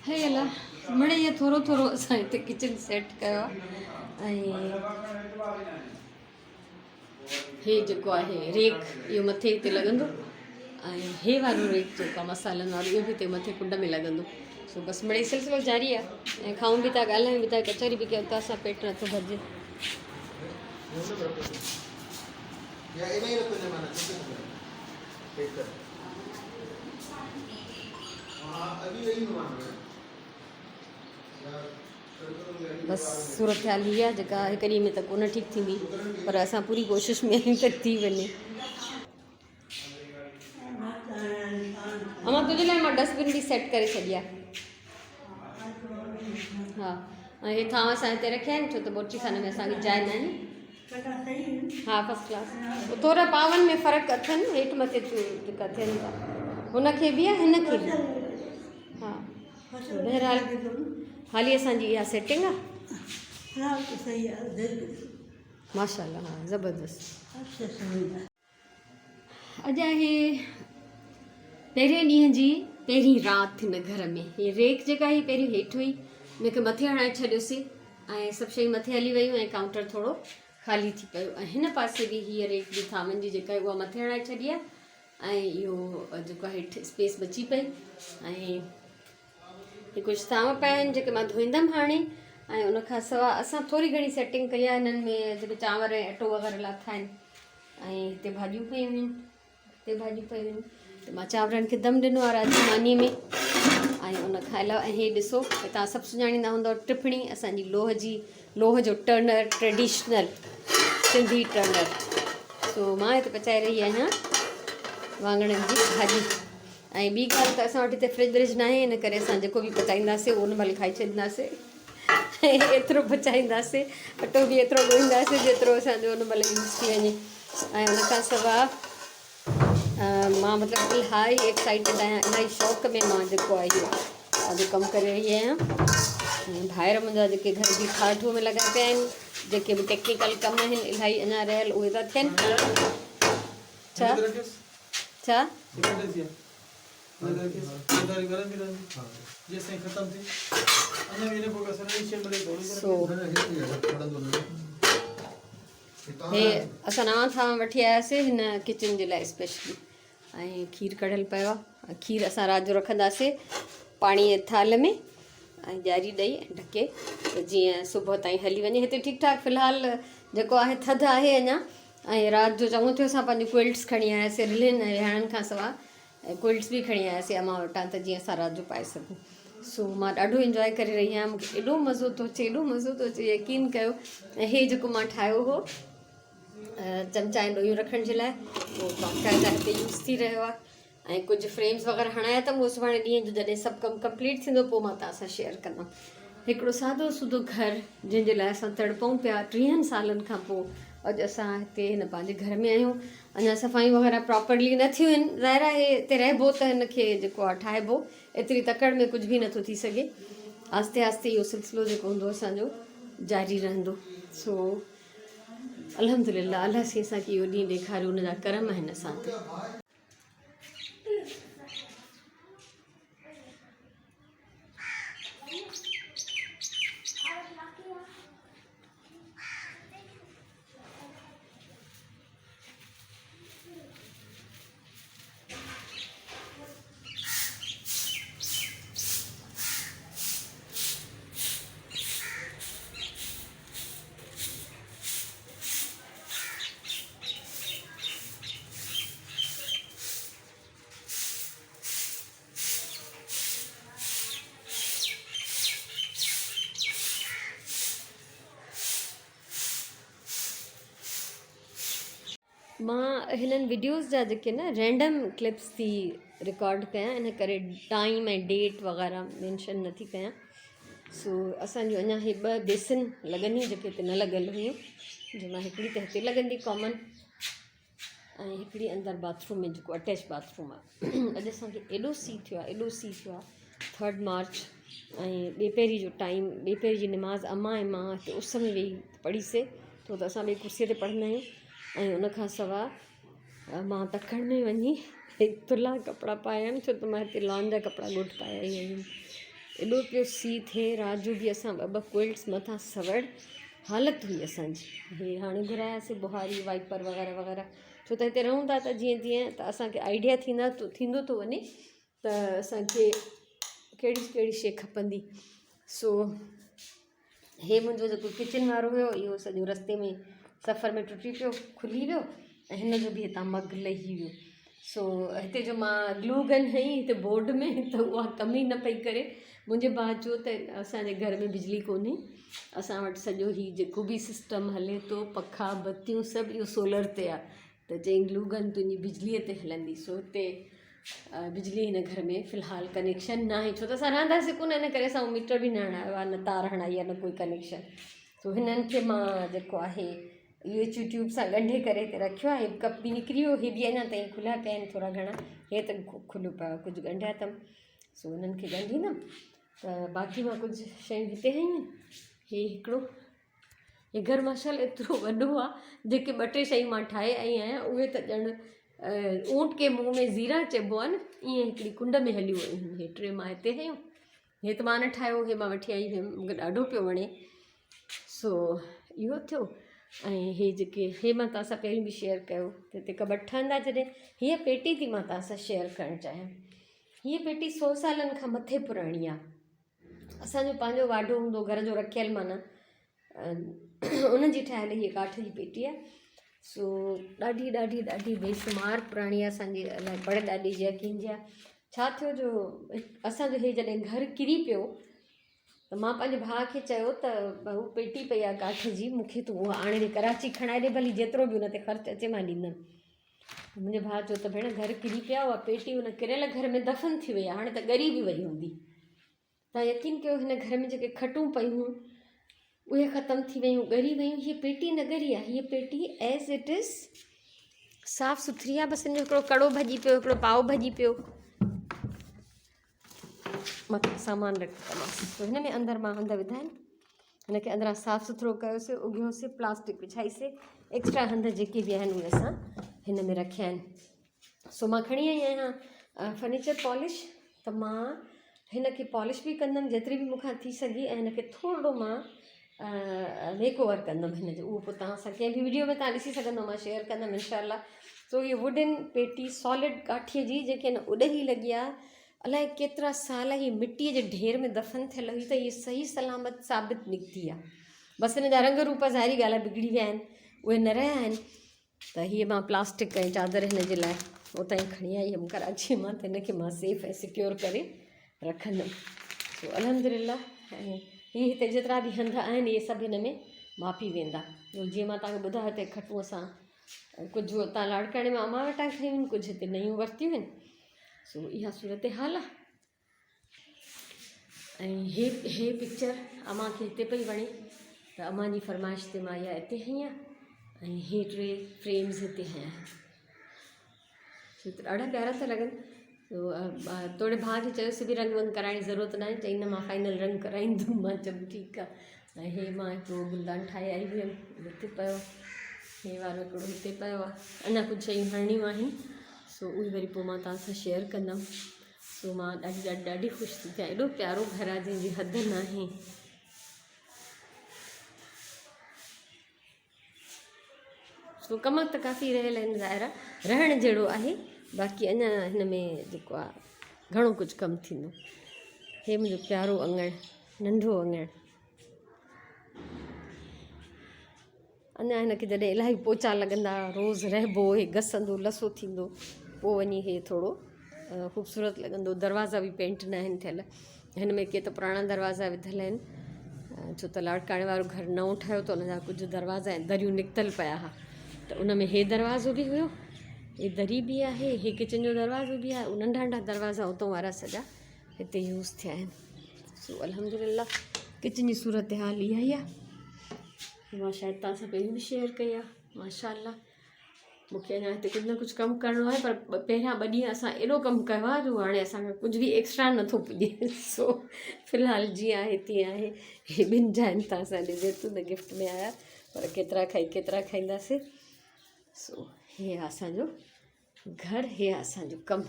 هي الا مڙئي ائين ٿورو ٿورو اسان هتي ڪچن سيٽ ڪيو آهي ۽ هي جيڪو آهي ريڪ اهو مٿي هتي لڳندو ۽ هي وارو ريڪ جيڪو آهي مصالحن وارو اهو به هتي مٿي ڪنڊ ۾ لڳندو سو بس مڙئي سلسلو جاري آهي ۽ کائون به ٿا ڳالهايون به ٿا ڪچهري به ڪيون ٿا اسان پيٽ نٿو ڀرجي. بس صورتحال هي آهي جيڪا هڪ ڏينهن ۾ ته ڪونه ٺيڪ ٿيندي پر اسان پوري ڪوشش ۾ آهيون ته ٿي وڃي. امان تنهنجي لاء مان ڊسٽ بن به سيٽ ڪري ڇڏي آهي. ها ۽ هي ٿانو اسان هتي رکيا آهن ڇو ته بورچي خاني ۾ اسان کي جاء ناهي. ها فرسٽ ڪلاس ٿورا پاون ۾ فرق اٿن هيٺ مٿي جيڪا ٿين ٿا هن کي به آهي هن کي به ها بهرحال حالي اسان جي اها سيٽنگ آهي ماشاءالله ها زبردست اڄ آهي پهرين ڏينهن جي پهرين رات هن گهر ۾ هي ريڪ جيڪا هئي پهرين هيٺ هئي ان کي مٿي هڻائي ڇڏيوسي ۽ سڀ شيون مٿي هلي ويون ۽ ڪائونٽر ٿورو خالي ٿي پيو ۽ هن پاسي به هيء ريڪ به ٿانون جي جيڪا اها مٿي هڻائي ڇڏي آهي ۽ اهو جيڪو آهي هيٺ اسپيس بچي پئي ۽ هي ڪجهه ٿانو پيا آهن جيڪي مان ڌوئيندم هاڻي ۽ ان کان سواء اسان ٿوري گهڻي سيٽنگ ڪئي آهي هنن ۾ جيڪي چانور ۽ اٽو وغيره لاٿا آهن ۽ هتي ڀاڄيون پيون آهن هتي ڀاڄيون پيون آهن ته مان چانورن کي دم ڏنو آهي رات جي ماني ۾ ۽ ان کان علاوه ۽ هي ڏسو توهان سڀ سڃاڻيندا هوندو ٽڦڻي اسانجي لوهه جي لوهه جو ٽرنر ٽريڊيشنل سنڌي ٽرنر سو مان هتي پچائي رهي آهيان واڱڻن جي ڀاڄي ۽ ٻي ڳالهه ته اسان وٽ هتي فرج برج ناهي ان ڪري اسان جيڪو به پچائينداسي اهو ان مهل کائي ڇڏينداسي ايترو پچائينداسي اٽو به ايترو ڳوهينداسي جيترو اسانجو ان مهل يوز ٿي وڃي ۽ ان کان سواء مان مطلب الاهي ايڪسائيٽيڊ آهيان الاهي شوق ۾ مان جيڪو آهي اهو اڄ ڪم ڪري رهي آهيان ۽ ڀائر منهنجا جيڪي گهر جي ٺاهه ٺوهه ۾ لڳا پيا آهن جيڪي به ٽيڪنيڪل ڪم آهن الاهي اڃا رهيل اهي ٿا ٿين. ڇا ڇا سو هي اسان نوان ٿانو وٺي آياسي هن ڪچن جي لاء اسپيشلي ۽ کير ڪڙهيل پيو آهي کير اسان رات جو رکنداسي پاڻي جي ٿالهه ۾ ۽ ڄاري ڏئي ۽ ڍڪي ته جيئن صبح تائين هلي وڃي هتي ٺيڪ ٺاڪ في الحال جيڪو آهي ٿڌ آهي اڃا ۽ رات جو چڱو ٿيو اسان پنهنجون ڪوئلٽس کڻي آياسي رلين ۽ ويهاڻن کان سواء ۽ ڪوئلٽس به کڻي آياسي امان وٽان ته جيئن اسان رات جو پائي سگهون سو مان ڏاڍو انجواء ڪري رهي آهيان مونکي ايڏو مزو ٿو اچي ايڏو مزو ٿو اچي يقين ڪيو ۽ هي جيڪو مان ٺاهيو هو چمچا ۽ ڏويون رکڻ جي لاء اهو باقاعده هتي يوز ٿي رهيو آهي ۽ ڪجهه فريمز وغيره هڻايا اٿم اهو سڀاڻي ڏينهن جو جڏهن سڀ ڪم ڪمپليٽ ٿيندو پوء مان توهان سان شيئر ڪندم هڪڙو سادو سودو گهر جنهن جي لاء اسان تڙپون پيا ٽيهن سالن کان پوء اڄ اسان هتي هن پنهنجي گهر ۾ آهيون اڃا صفايون وغيره پراپرلي نه ٿيون آهن ظاهر آهي هتي رهبو ته هن کي جيڪو آهي ٺاهبو ايتري تڪڙ ۾ ڪجهه به نٿو ٿي سگهي آهستي آهستي اهو سلسلو جيڪو هوندو اسانجو جاري رهندو سو الحمدلله الله سائين اسان کي اهو ڏينهن ڏيکاريو ان جا ڪرم آهن اسان تي. مان هنن وڊيوز جا جيڪي نه رينڊم ڪلپس ٿي رڪارڊ ڪيان ان ڪري ٽائيم ۽ ڊيٽ وغيره مينشن نٿي ڪيان سو اسانجو اڃا هي ٻه بيسن لڳنديون جيڪي هتي نه لڳل هيون جنهن مان هڪڙي ته هتي لڳندي ڪامن ۽ هڪڙي اندر باٿ روم ۾ جيڪو اٽيچ باٿ روم آهي اڄ اسانکي ايڏو سي ٿيو آهي ايڏو سي ٿيو آهي ٿرڊ مارچ ۽ ٻيپهري جو ٽائيم ٻيپهري جي نماز امان ۽ مان هتي اس ۾ ويهي پڙهيسي ڇو ته اسان ٻئي ڪرسي تي پڙهندا آهيون ۽ ان کان سواء مان تڪڙ ۾ وڃي ٿلها ڪپڙا پايا آهن ڇو ته مان هتي لان جا ڪپڙا گهٽ پائي آئي آهيان. ايڏو پيو سيء ٿئي رات جو به اسان ٻه ٻه ڪوئلٽس مٿان سوڙ حالت هئي اسان جي. هي هاڻي گهراياسي بهاري وائپر وغيره وغيره ڇو ته هتي رهون ٿا ته جيئن تيئن ته اسان کي آئيڊيا ٿيندا ٿيندو ٿو وڃي ته اسان کي ڪهڙي ڪهڙي شيء کپندي سو هي منهنجو جيڪو ڪچن وارو هيو اهو سڄو رستي ۾ سفر ۾ ٽٽي پيو کلي ويو ۽ هن جو به هتان مگ لهي ويو سو هتي جو مان گلو گن هنئي هتي بورڊ ۾ ته اها ڪم ئي نه پئي ڪري منهنجي ڀاء چيو ته اسانجي گهر ۾ بجلي ڪونهي اسان وٽ سڄو هي جيڪو به سسٽم هلي ٿو پکا بتيون سڀ اهو سولر تي آهي ته چيائين گلو گن تنهنجي بجليء تي هلندي سو هتي بجلي هن گهر ۾ في الحال ڪنيڪشن ناهي ڇو ته اسان رهنداسين ڪونه ان ڪري اسان ميٽر به نه هڻايو آهي نه تار هڻائي آهي نه ڪوئي ڪنيڪشن سو هنن کي مان جيڪو آهي اهو ايچ ٽيوب سان ڳنڍي ڪري هتي رکيو آهي ڪپ به نڪري ويو هي به اڃا تائين کليا پيا آهن ٿورا گهڻا هي ته کليو پيو آهي ڪجهه ڳنڍيا اٿم سو هنن کي ڳنڍيندم ته باقي مان ڪجهه شيون هتي هنيون آهن هي هڪڙو هي گهر ماشاء الله ايترو وڏو آ جيڪي ٻه ٽي شيون مان ٺاهي آئي آهيان اهي ته ڄڻ اونٽ ڪي منهن ۾ زيرا چئبو آ نه ائين هڪڙي ڪنڊ ۾ هليون ويون هي ٽي مان هتي هنيون هي ته مان نه ٺاهيو هي مان وٺي آئي هيم مونکي ڏاڍو پيو وڻي سو اهو ٿيو ۽ هي جيڪي هي مان توهان سان پهريون به شيئر ڪيو ته هتي ڪٻٽ ٺهندا جڏهن هيء پيٽي ٿي مان توهان سان شيئر ڪرڻ چاهيان هيء پيٽي سو سالن کان مٿي پراڻي آ اسان جو پنهنجو واڍو هوندو گهر جو رکيل معنيٰ ان جي ٺاهيل هيء ڪاٺ جي پيٽي آهي سو ڏاڍي ڏاڍي ڏاڍي بيشمار پراڻي آهي اسانجي الائي پڙ ڏاڏي جي آهي ڪنهن جي آهي ڇا ٿيو جو اسانجو هي جڏهن گهر ڪري پيو ته مان پنهنجي ڀاء کي چيو ته ڀائو پيٽي پئي آهي ڪاٺ جي مونکي تون اها آڻي ڏي ڪراچي کڻائي ڏي ڀلي جيترو به ان تي خرچ اچي مان ڏيندم منهنجي ڀاء چيو ته ڀيڻ گهر ڪري پيا اها پيٽي ان ڪريل گهر ۾ دفن ٿي وئي آهي هاڻي ته ڳري به وئي هوندي تان يقين ڪيو هن گهر ۾ جيڪي کٽون پيون هيون اهي ختم ٿي ويون ڳري ويون هيء پيٽي نه ڳري آهي هيء پيٽي ايز it از صاف سٿري آهي بس هن جو هڪڙو ڪڙو ڀڄي پيو هڪڙو پاء ڀڄي پيو مٿان سامان رکندومانس سو هن ۾ اندر مان هنڌ وڌا آهن هن کي اندران صاف سٿرو ڪيوسي اگهيوسي پلاسٽڪ وڇائيسي ايڪسٽرا هنڌ جيڪي به آهن اهي اسان هن ۾ رکيا آهن سو مان کڻي آئي آهيان فرنيچر پالش ته مان هن کي پالش به ڪندم جيتري به مون کان ٿي سگهي ۽ هن کي ٿورڙو مان ميڪ اوور ڪندم هن جو اهو پوء توهان سان ڪنهن به ويڊيو ۾ توهان ڏسي سگهندو مان شيئر ڪندم انشاء الله سو هي ووڊن پيٽي سالڊ ڪاٺيء جي جيڪي هن اڏهي لڳي آهي الائي ڪيترا سال هي مٽيء جي ڍير ۾ دفن ٿيل هئي ته هيء صحيح سلامت ثابت نڪتي آهي بس هن جا رنگ روپ ظاهري ڳالهه آهي بگڙي ويا آهن اهي نه رهيا آهن ته هيء مان پلاسٽڪ ۽ چادر هن جي لاء اتان ئي کڻي آئي هيم ڪراچيء مان ته هن کي مان سيف ۽ سڪيور ڪري رکندم سو الحمد لله ۽ هي هتي جيترا به هنڌ آهن اهي سڀ هن ۾ ماپي ويندا جيئن مان توهان کي ٻڌايو هتي کٽون اسان ڪجهه اتان لاڙڪاڻي مان امان وٽان کنيون آهن ڪجهه هتي نيون ورتيون آهن سو اها صورتحال آهي ۽ هي هي پڪچر امان کي هتي پئي وڻي ته امان جي فرمائش تي مان اها هتي هنئي آهي ۽ هي ٽي فريمز هتي هنيا آهن ڏاڍا پيارا ٿا لڳن توڙي ڀاء کي چيوسي به رنگ ونگ ڪرائڻ جي ضرورت ناهي چئي نه مان فائنل رنگ ڪرائيندم مان چيم ٺيڪ آهي ۽ هي مان هڪڙو گلدان ٺاهي آئي هيم هتي پيو هي وارو هڪڙو هتي پيو آهي اڃا ڪجهه شيون هڻڻيون آهن سو اهي وري پوء مان توهان سان شيئر ڪندم سو مان ڏاڍي ڏاڍي ڏاڍي خوش ٿي ٿيان ايڏو پيارو گهر آهي جنهن جي حد ناهي. سو ڪم ته ڪافي رهيل آهن ظاهر آهي رهڻ جهڙو آهي باقي اڃا هن ۾ جيڪو آهي گهڻو ڪجهه ڪم ٿيندو هي منهنجو پيارو اڱڻ ننڍو اڱڻ اڃا هن کي جڏهن الاهي پوچا لڳندا روز رهبو هي گسندو لسو ٿيندو پوء وڃي هي ٿورو خوبصورت لڳندو دروازا به پينٽ نه آهن ٿيل هن ۾ ڪي ته پراڻا دروازا وڌل آهن ڇو ته لاڙڪاڻي وارو گهر نئون ٺهيو ته ان جا ڪجهه دروازا ۽ دريون نڪتل پيا هئا ته ان ۾ هي دروازو به هيو هي دري به آهي هي ڪچن جو دروازو به آهي ننڍا ننڍا دروازا اتو وارا سڄا هتي يوز ٿيا آهن سو الحمد لله ڪچن جي صورت حال اها ئي آهي مان شايد توهان سان پهريون به شيئر ڪئي آهي ماشاء الله مونکي اڃا هتي ڪجهه نه ڪجهه ڪم ڪرڻو آهي پر پهريان ٻه ڏينهن اسان ايڏو ڪم ڪيو آهي جو هاڻي اسان کان ڪجهه به ايڪسٽرا نٿو پڄي سو في الحال جيئن آهي تيئن آهي هي ٻن جاين تان اسان ڏي زيتون گفٽ ۾ آيا پر ڪيترا کائي ڪيترا کائينداسي سو هي آهي اسانجو گهر هي آهي اسانجو ڪم.